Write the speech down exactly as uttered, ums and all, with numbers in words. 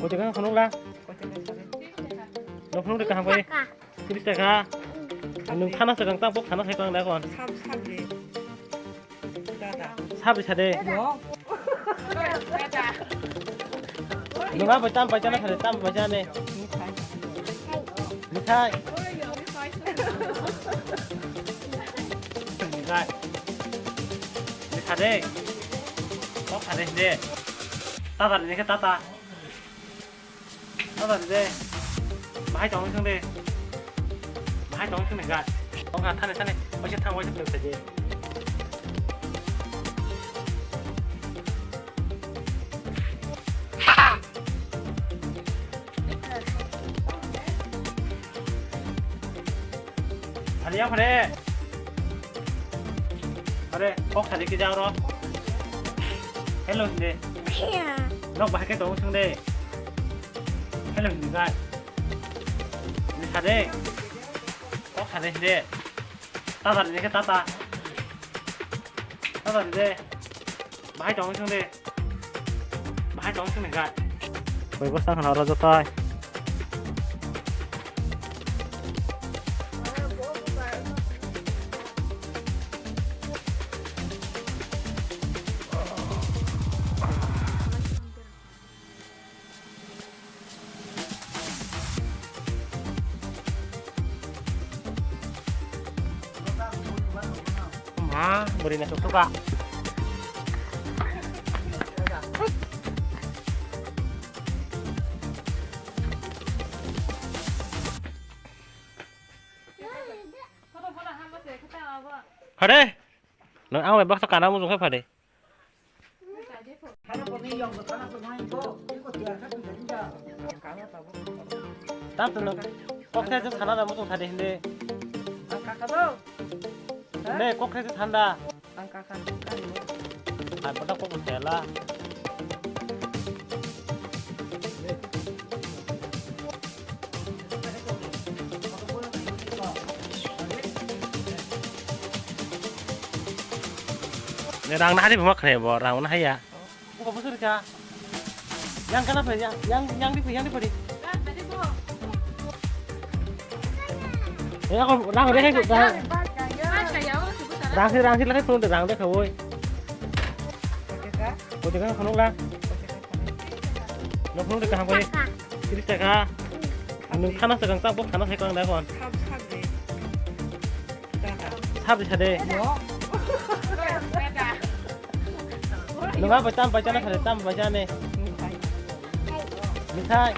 Kote kang khonok la? Nok phunuk de kaham koi. Tris taka. Nung thana sakang tang pok thana sakang da kon. Sab, sab de. Dada. Sab de sade. Yo. Nung abai tam pai chana sade, tam pai chana ne. Mithai. Mithai. Mithai. Mithai de. Kok sade de. Tata de ke tata. Tata de. Bahai tong sung de. Bahai tong sung de ga. Tong ha thane thane. Waisa thang waisa thang saje. Hari yang hari. Are, kok sadi ke jang ro. Hello hindi. Nok bahai ke tong sung de. Hello hindi ga. Hindi sade. Kok sade hindi. Tata hindi ke tata. Tata hindi. Bahai tong sung de. Bahai tong sung de ga. Koi bosang khana ro jotai. Ma, beri na suka. Hare, nang ang bai baksa kana mujung khai phade. Tam tu nang kok thai thana da mujung thade hindi. Ne kok thai thanda. Hai pada kok thela. Ne rang na hari buma khre bo rang na haya. Buka busur ka. Yang kana pe yang yang yang di yang di padi. Eh aku rang deh aku rang. Rang si rang si lagi pun rang deh kawoi. Kau jangan khonok lah. Nok phunuk de kaham koi. Tris taka. Nung thana sakang tang pok thana sakang da kon. Sab de sade. Nung abai tam pai chana sade, tam pai chana ne. Mithai.